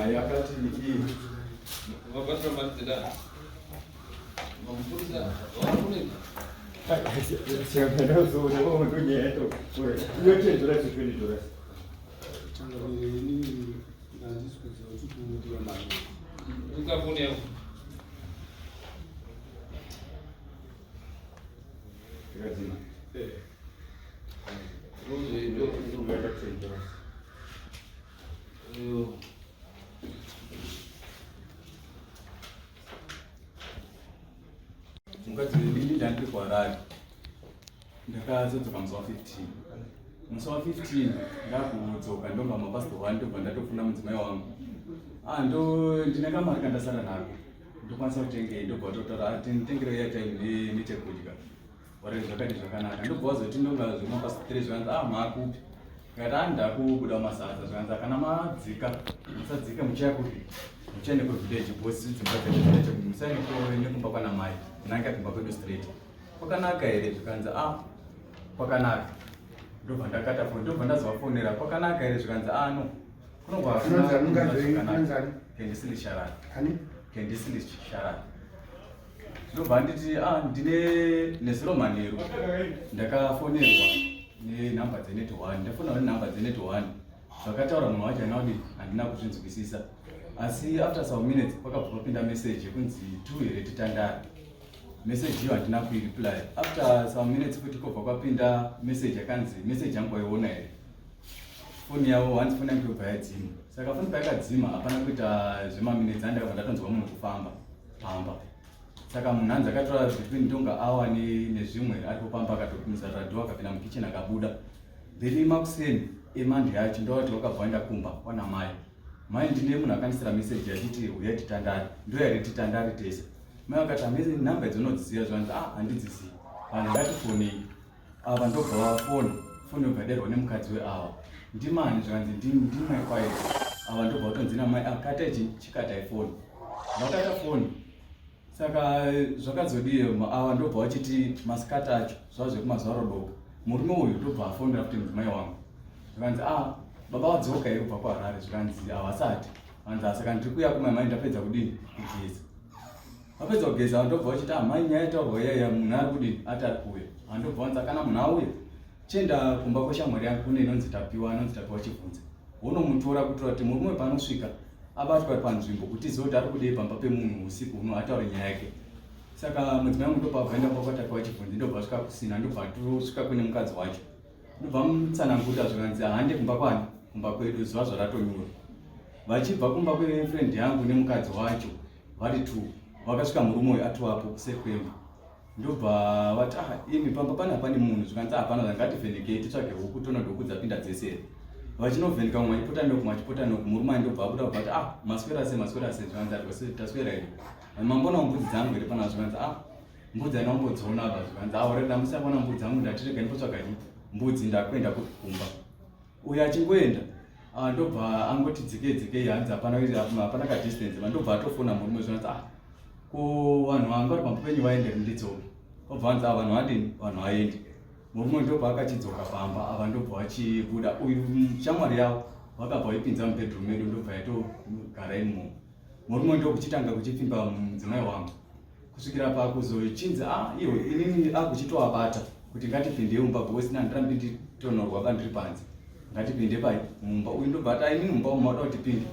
Naye akati iyi Vabatira mari dzedare. Vamupurisa vakuneta. Changamire, inini handisi kuziva kuti kunodiwa mari. Uka foni yako. Tikadzima. Mukadzi ini ndandiri kuHarare, ndakazodzoka musi wa 15. Musi wa 15 ndakudzoka, ndobva mapast 1, ndobva ndatofuna mudzimai wangu. Ah, ndo ndine kamari kandasara nako, ndokwanisa kutengei? Ndobva watotaura tengere airtime nechekudya. Ore zvakati zvakanaka. Ndobva wazoti ndonga zvemapast 3, zvikanzi, ah, maakupi? Ndikati, ah, ndakubuda mumasadza. Zvikanzi, kana madzika musadzike, muchiya kupi? Muchiende kuvillage, because dzimba dzedu village, musaende nekumba kwana mai, nange kumba kwedu straight. Kwakanaka here? Zvikanzi, ah, kwakanaka. Ndobva ndakata foni, ndobva ndazovafonera, kwakanaka here? Zvikanzi, ah, no, kunogwa. Kendisili Sharani. Ani? Kendisili Sharani. Ndobva nditi, ah, ndine nezuro manheru ndakafonerwa nenhamba dzenet one, ndafonerwa nenhamba dzenet one, zvakataura munhu wacho haina kudi, handina kuzvinzwisisa, asi after some minutes pakabva papinda message yekunzi two here titandare. Message iyo handina kuireply. After some minutes futi kobva kwapinda message yakanzi, message yangu waiona here? Foni yavo, hanzi foni yangu yobva yadzima. Saka foni payakadzima hapana kuita zvemaminutes, andakabva ndatonzwa munhu kufamba pamba. Saka munhu hanzi akatora between ndonga awa nezvimwe aripo pamba, akatopinza radio, akapinda mukitchen, akabuda. Then makuseni emande yacho ndovati wakabva waenda kumba kwana mai. Mai, ndine munhu akandisira message yachiti huyai titandare, ndoyari titandare tese. Mai vakati, hamese nhamba idzonodziziva? Zvanzi, ah, handidzizivi. Vanhu ngatifonei ava. Ndobva vafona, foni yobva yaderwa nemukadzi weava. Ndimani? Zvikanzi, ndimai kwayo ava. Ndobva vatonzi namai akata ichi, chikatai foni. Vakata foni. Saka zvakazodii? Ava ndobva vachiti masikati acho, zvava zvekumazuva rodoka, murume uyu ndobva afonera futi mudzimai wangu. Zvikanzi, ah, baba vadzoka here kubva kuHarare? Zvikanzi, havasati. Vanzi, ah, saka ndiri kuuya kumai, mai ndapedza kudini? Kugeza. Vapedza kugeza, ndobva vachiti, ah, mai, nyaya yataurwa iyaiya, munhu ari kudini? Ati ari kuuya. Andobva vanzi, kana munhu auya, chienda kumba kweshamwari yangu, kune inonzi Tapiwa, anonzi Tapiwa Chibvunze, wonomutora, kuitira kuti murume panosvika abatwa panzvimbo, kuti zive kuti ari kudei pamba pemunhu usiku huno, ataure nyaya yake. Saka mudzimai wangu ndobva abvaenda kumba kwaTapiwa Chibvunze, ndobva asvika kusina, ndobva atosvika kune mukadzi wacho, ndobva mutsananguta. Zvikanzi, hande kumba kwani? Kumba kwedu, zuva zvaratonyura. Vachibva kumba kwefriend yangu nemukadzi wacho vari two, vakasvika murume uyu atovapo kusekwemba. Ndobva vati, ah, imi, pamba pana pane munhu? Zvikanzi, hapana. Ngativhenekei titsvage huku, toona huku dzapinda dzese here. Vachinovheneka, mumwe achipota noku, mumwe achipota noku, murume aindobva abuda kubva ati, ah, maswera sei? Maswera sei? Zvikanzi, taswera here, mambonawo mbudzi dzangu here pana? Zvikanzi, ah, mbudzi haina kumbodziona apa. Zvikanzi, ah, ore ndamusakuona mbudzi dzangu, ndatirega ndimbotsvaga mbudzi, ndakuenda kumba. Uyo achingoenda, ah, ndobva angoti dzikei dzikei, hanzi hapana hapana kadistance, ndobva atofona murume. Zvinonzi, ah, ko vanhu vanga vari pamba penyu vaende, ndidzoke. Obva hanzi, ah, vanhu vadini? Vanhu vaendi. Murume ndobva akachidzoka pamba, ava ndobva vachibuda. Uyu shamwari yavo vakabva vaipinza mubedroom medu, ndobva yatogara imomo. Murume ndokuchitanga kuchipfimba mudzimai wangu kusvikira pakuzochinzi, ah, iwe, inini akuchitoabata kuti ngatipinde mumba, because nandirambi nditonorwa bandiri panze, ngatipinde pai mumba. Uyu ndobva ati, inini mumba umu mauda kuti tipinde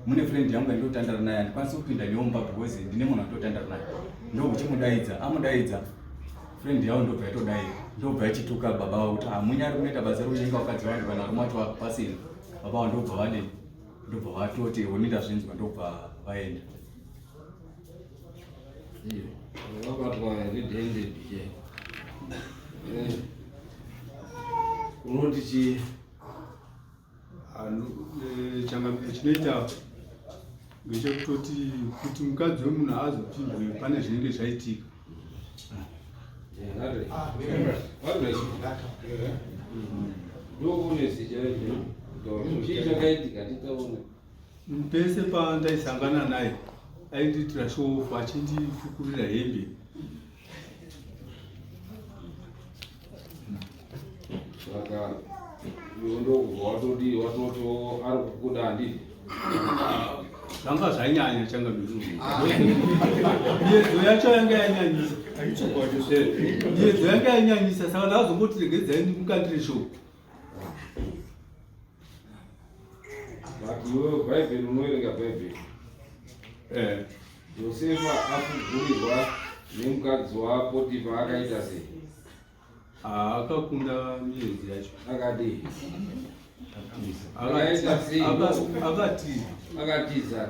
mune friend yangu yandotandara naye, handikwanisi kupinda newo mumba because ndine munhu andotandara naye. Ndokuchimudaidza, amudaidza friend yavo, ndobva yatodaira, ndobva yachituka baba vavo kuti hamunyari kunoita basa rekunyenga vakadzi vanhu, kana varume vacho pasina. Baba vavo ndobva vadini? Ndobva vatoti, honi, ndazvinzwa, ndobva vaenda. Vabatwa red-handed che. Unoti chii? Changamire, chinoita ngechekutoti kuti mukadzi wemunhu azopindwe pane zvinenge zvaitika. Chii chakaitika? Titaone. Pese pandaisangana naye aindiitira show off, achindifukurira hembe. Saka ndokubva watodi watoti ari kukuda, handiti? Zvanga zvanyanya changamire. Miedzo yacho yanga yanyanyisa. Miedzo yanga yanyanyisa saka ndakazongoti regedzai ndimukandire shoko. But iwewe Bhaibheri unoverenga Bhaibheri. Eh. Josefa afugurirwa nemukadzi waPotifa akaita sei? Akakunda miedzo yacho. Akadii? Akaita sei? Akatiza. Akatiza.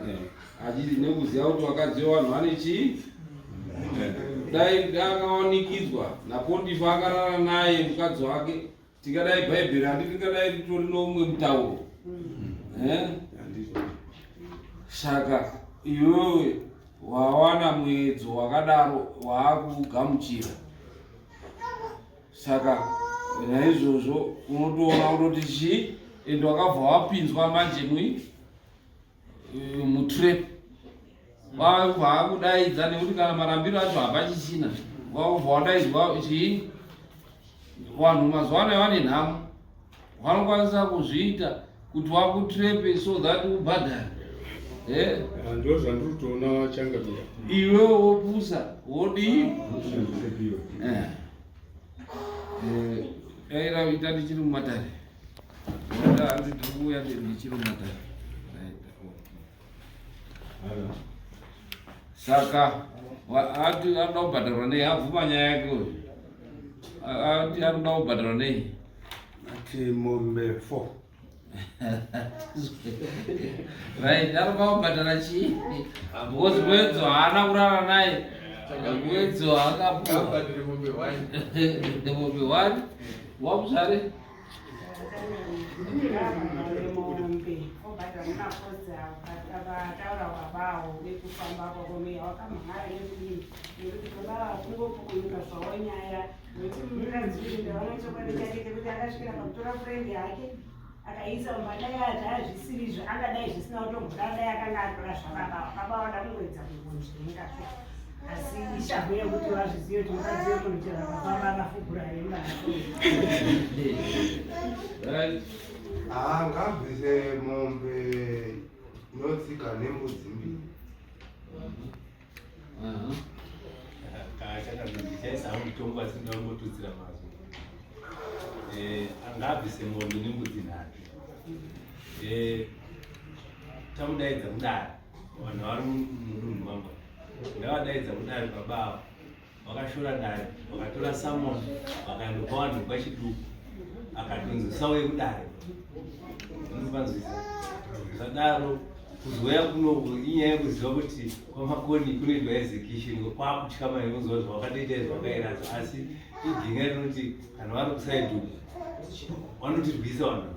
Achiti nekuziva kuti vakadzi vevanhu vane chii? Dai akawanikidzwa naPotifa akarara naye mukadzi wake Tingadai Bhaibheri handi ringadai ritori noumwe mutauro. Eh? Saka iwewe wawana muedzo wakadaro waakugamuchira. Saka naizvozvo unotoona kutoti chii ende wakabva wapinzwa manje mui eh, mutrap wabva akudaidza nekuti kana marambiro acho hapachisina wabva wadaidzwa chii vanhu mazuva ano vane nhamo vanokwanisa kuzviita kuti wakutrepe so that ubhadhare eh? Ah, ndo zvandiri kutoona changamira iwe wopusa wodii eh. Eh, daira ita ndichiri mumatare hanzi ndiri kuuya ndichiri mumatare saka ati anoda kubhadharwa nei abvuma nyaya yake uyu ati anoda kubhadharwa nei ati mombe four right anoda kubhadhara chii because wedzo haana kurara naye wedzo akapuwa mombe one wamuzvare Mombe obhadhara nemakozi avataura wabawo nekufamba kwakomea wakamhara nekudini nekuti baba vakungopukunyuka zvawo nyaya nekuti mukadzi uyu ndaona chokwadi chake chekuti akasvikira pakutora friend yake akaisa mumba dai ati azvisirizvo angadai zvisina kutomboda dai akanga atora zvababa baba vada kungoedza kungonzvenga asi ishavu yekuti vazvizive kuti mukadzi wemunhu chero akafamba akafugura hemba Ah, ngabvise mombe inotsika nembudzi mbiri. Ndichaisa mutongo asi ndinongotutsira mazwi. Eh, angabvise mombe nembudzi nhatu. Eh, tamudaidza kudare vanhu vari mudunhu mangu ndavadaidza kudare baba ava vakashora dare vakatora samon vakaendopa vanhu kwachiduku akatonzi usauye kudare unopanzwisa zvadaro kuzouya kunoku inyaya yekuziva kuti kwamakoni kunoitwa execution kwakutya mari kunzwa zvawakatoita izvo wakairasa asi iginga rinoti kana vari kusaidi uku vanotirwisa vanhu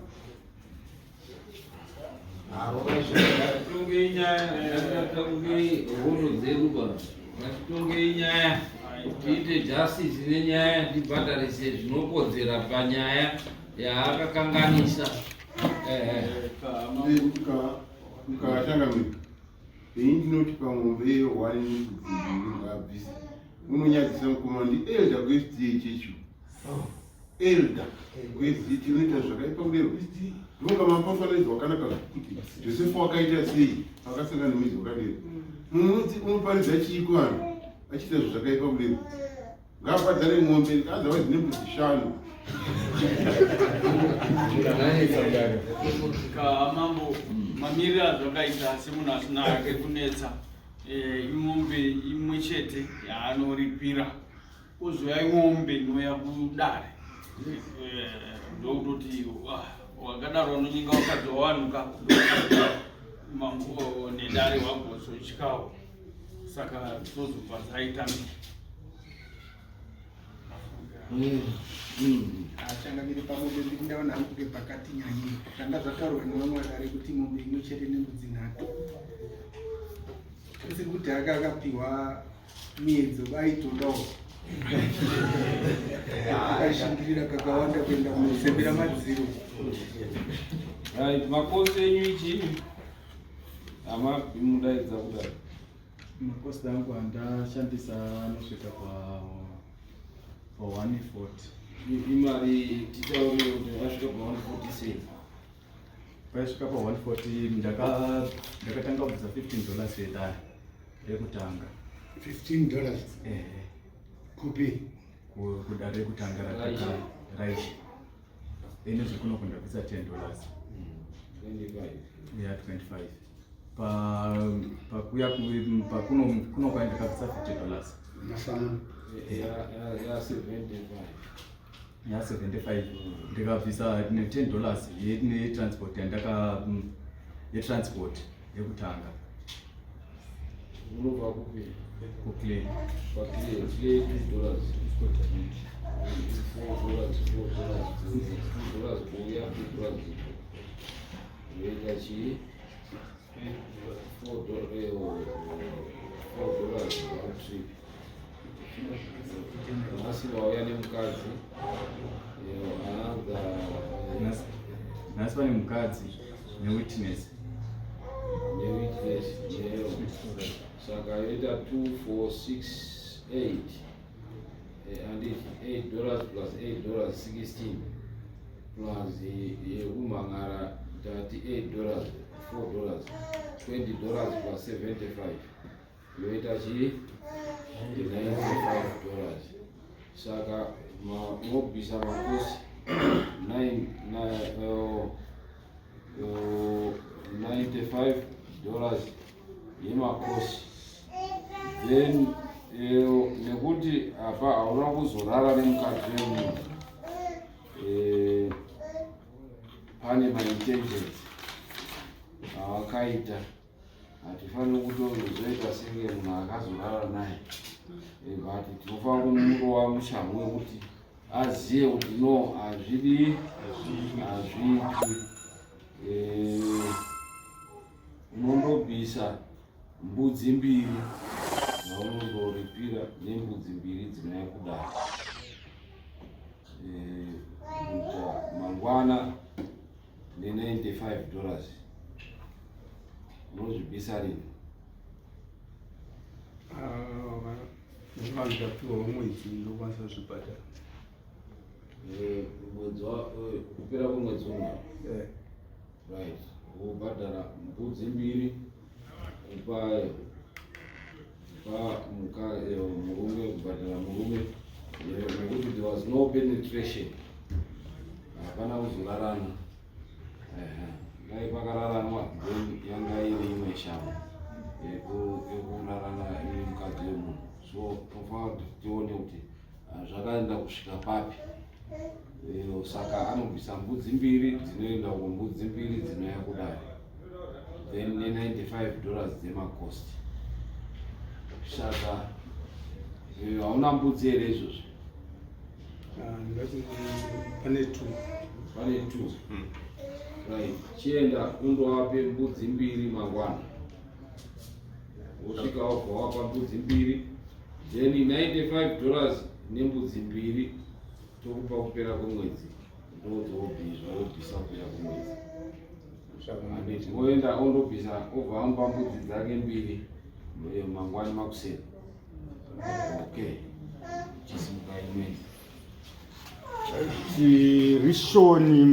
Ngatitongei nyaya, ngatitongei hondo dzedu pano. Ngatitongei nyaya, tiite justice nenyaya, tibhadharise zvinokodzera panyaya yaakakanganisa. Mukachangamira, ini ndinoti pamombe iyo hwani nekudziviri ngaabvise. Unonyadzisa mukoma ndi elder kuSDA chechu. Elder kuSDA unoita zvakaipa kudero. Ndonga mapafananidzo wakanaka kuti Josefa wakaita sei akasangana nemwedzi wakadero. Munhu unoparidza chii kuvanhu achiita zvinhu zvakaipa kudero. Ngaabhadhare mombe otherwise nembudzi shanu. Mambo mamiriro azvakaita semunhu asina hake kunetsa eh, imombe imwe chete yaanoripira kozouya imombe inouya kudare eh, ndokutoti ah, wakadaro unonyenga wakadzi wawanuka mambo nedare wagozotyawo saka tozobva dzaita Achangamire pamombe mbiri ndaona hangu kunge pakati nyanye zvanga zvataurwa nevamwe vadare kuti mombe imwe chete nembudzi nhatu kusiri kuti aka akapiwa miedzo aitodawo akashingirira kakawanda kuenda kunosembera madziro. Right, makosi enyu ichi amamudaidza kudai Makosti angu andashandisa anosvika pa pa 140. Imari titaure kuti asvika pa 140 sei? Paisvika pa 140 ndakatanga kubvisa 15 dollars yedare rekutanga. 15 dollars? Ehe. Kupi? Kudare rekutanga raishe. Ine zvekuno kundabvisa 10 dollars. 25. Yeah, 25. Pa pakuya pakuno kuno kwa ndakabvisa 50 dollars. Masana. Ya 75. Ya 75 ndikabvisa ne 10 dollars yetransport yandaka yetransport yekutanga. Unobva kupi? Kuclear. Paclear, clear 2 dollars. 4 dollars, 4 dollars, 2 dollars kuuya, 2 dollars. Yoita chii? 4 dollars, 4 dollars round trip. Nhasi vauya nemukadzi. Another Nhasi pane mukadzi newitness. Newitness chero. Saka yoita 2 4 6 8. And 8 dollars plus 8 dollars 16 plus yekumhangara 38 dollars 4 dollars 20 dollars plus 75 yoita chii? 95 dollars. Saka unobvisa makosi 95 dollars yemakosi, then nekuti apa hauna kuzorara nemukadzi wemunhu, pane maintentions awakaita, hatifaniri kutozoita senge munhu akazorara naye, but tinofanira kumurova mushango wekuti aziye kuti no, hazvidi, hazviitwi. Unondobvisa mbudzi mbiri dzaunondoripira nembudzi mbiri dzinouya kudare kuita mangwana ne95 dollars. Unozvibvisa rini? Vanhu ndapiwawo mwedzi, ndokwanisa kuzvibhadhara. Mwedzi kupera kwemwedzi uno? Right, wobhadhara mbudzi mbiri kupa murume, kubhadhara murume, nekuti there was no penetration, hapana kuzorarana. Dai pakararanwa, then yanga iri imwe shamo yekurarana iri mukadzi wemunhu. So tofanira kuti tione kuti zvakaenda kusvika papi. Saka anobvisa mbudzi mbiri dzinoenda uko, mbudzi mbiri dzinouya kudare, then ne95 dollars dzemacost. Saka hauna mbudzi here izvozvo? Ndingati pane two. Pane two, right. Chienda undovape mbudzi mbiri mangwana, wosvika wabva wapa mbudzi mbiri, then 95 dollars nembudzi mbiri tokupa kupera kwemwedzi, ndodzobviswa, wobvisa kupera kwemwedzi. Handiti woenda ondobvisa, obva amupa mbudzi dzake mbiri mangwani makuseni. Okay, chisimuka imweni. Tirishoni.